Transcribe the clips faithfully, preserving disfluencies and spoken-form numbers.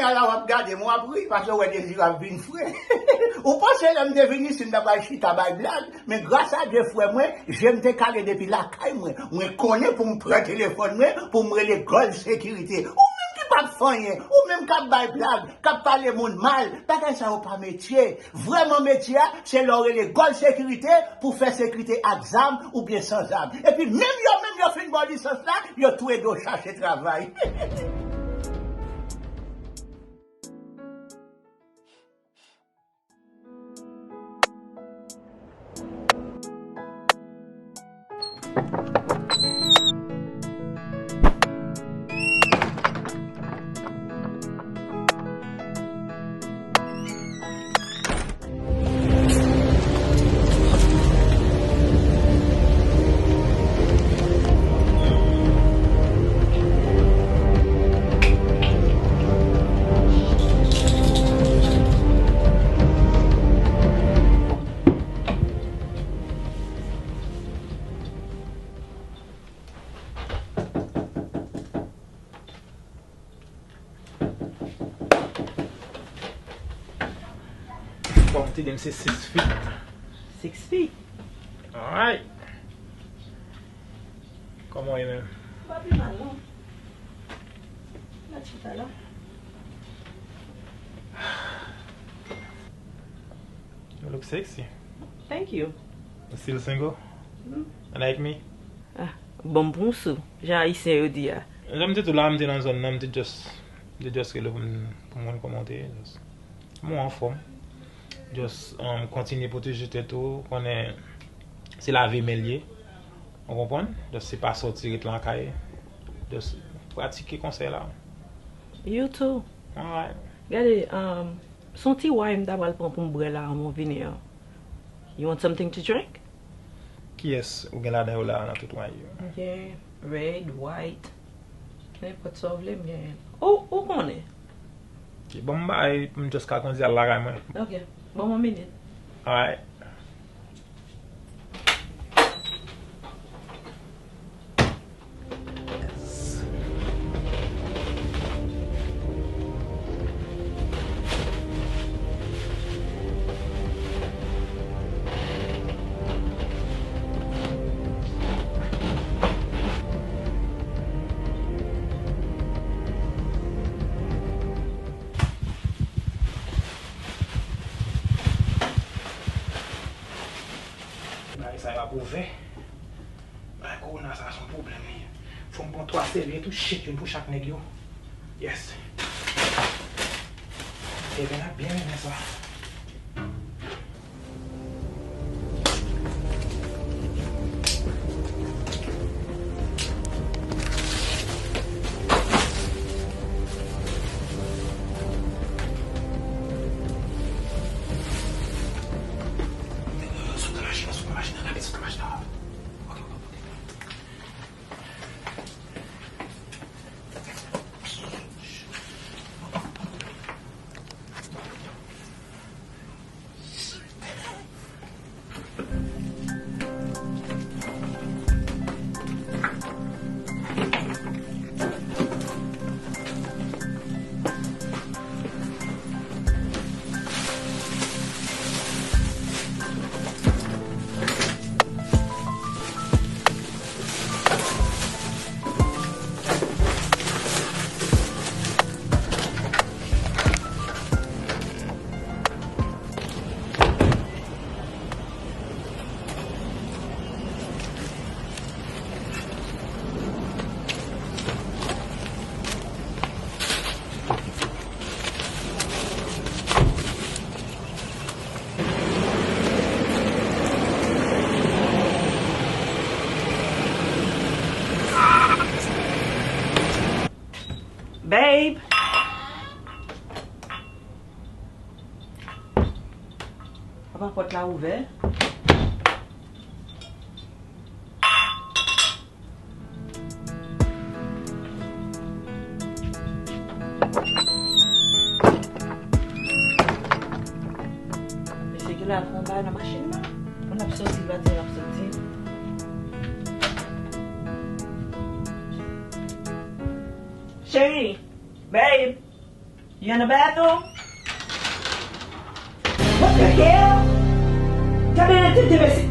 Ala w ap gade m, w ap ri, paske w wè Dezirab vin fre. Ou panse lè m te vin isit, m ta pral chita bay blag? Men gras a Dye, frè mwen, je m te kale depi lakay mwen. Mwen konnen pou m pran telefòn mwen, pou m rele gòl sekirite. Ou menm ki p ap fè anyen, ou menm k ap bay blag, k ap pale moun mal, bagay sa yo pa metye. Vrèman, metye a, se lè w rele gòl sekirite pou fè sekirite ak zam oubyen san zam. Epi menm yo menm, yo fin ba w lisans la, yo tou ede w chache travay. Bon, te di m se six feet. Six feet? Alright. Kòman w ye menm? M pa pi mal, non. Mèt chita la. You look sexy. Thank you. You still single? Mm. You like me? Ah, bon, m pran w sou, jan Ayisyen yo di a. Jan m te di w la, m te nan zòn nan, m te just, m te just rele pou m, pou m konn kòman w te ye, just. Mwen anfòm. Just, um, kontinye pwoteje tèt ou, konnen se lavi men l ye. Ou konprann? Just se pa sòti ret lakay. Just pratike konsèy la. You too. Alright. Gade, um, se yon ti wine m ta pral pran pou m bwè la anvan w vini an. You want something to drink? Kiyès ou gen ladan yo la nan tout wine yo? M gen red, white, nenpòt sa w vle m genyen. Ou, ou konnen. Ok, ban m bay pou m just ka kondi al lakay mwen. Ok, ban m yon minit. Alright. Bagay sa yo ap ouvè. Bagay kowona sa se yon pwoblèm li ye. Fò m pran twa seri tou, shit, youn pou chak nèg yo. Yes. Kevin ap byen renmen sa. Sot nan machin nan, sot nan machin nan, rapid, sot nan machin nan. Ok, ok, ok. Babe! Papa, pòt la ouvè. Mesye genlè al fè yon bagay nan machin nan. Pou n ap soti, l pa di l ap soti. Cheri, babe. You in the bathroom? What the hell? Gade yon tete mesye.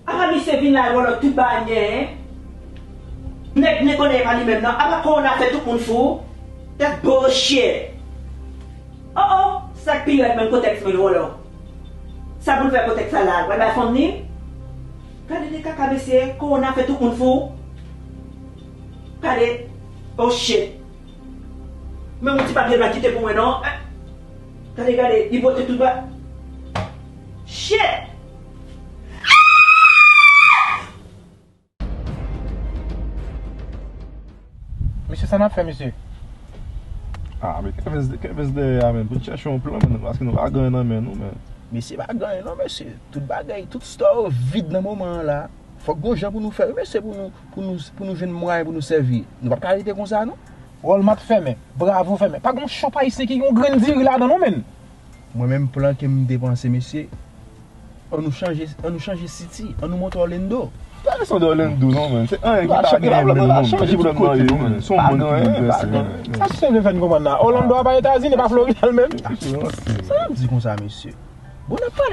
Apa misye vin la vòlò tout bagay genyen? Nèg ne konnen pa li menm nan. Apa kowona fè tout moun fou? That bullshit. Oh oh, sa k pi rèd menm kotèks mwen vòlò. Sa pou l fè kotèks la la, l pral bay fanm li? Gade de kaka mesye, kowona fè tout moun fou. Gade, oh shit. Menm yon ti papye l pa kite pou mwen non. Gade, gade, li pote tout ba. Shit! Mesye, sa n ap fè, mesye? Ah, men kèbèz, kèbèz dèyè a, men. Pou n chèche yon plan, men, paske nou pa gen anyen nan men nou, men. Mesye, pa gen anyen non, mesye. Tout bagay, tout store yo vid nan moman an la. Fòk gon jan pou nou fè, wi, mesye, pou nou, pou nou, pou nou jwenn mwayen pou nou sèvi. Nou p ap ka rete konsa, non. Walmart fèmen, Bravo fèmen. Pa gon shop ayisyen ki gen yon grenn diri ladan, non, men. Mwen menm, plan ke m te panse, mesye, ann nou chanje, ann nou chanje city, ann nou monte Orlando. Pa desann Orlando non, men. Se anyen ki pa gen menm non, men. Ki pwoblèm nan yo, men? Se yon moun ki bouleverse, men. Sa se vle fè n konprann la. Orlando a pa Etazini, pa Florida l menm. Sa n ap di konsa, mesye? Bon, n ap pale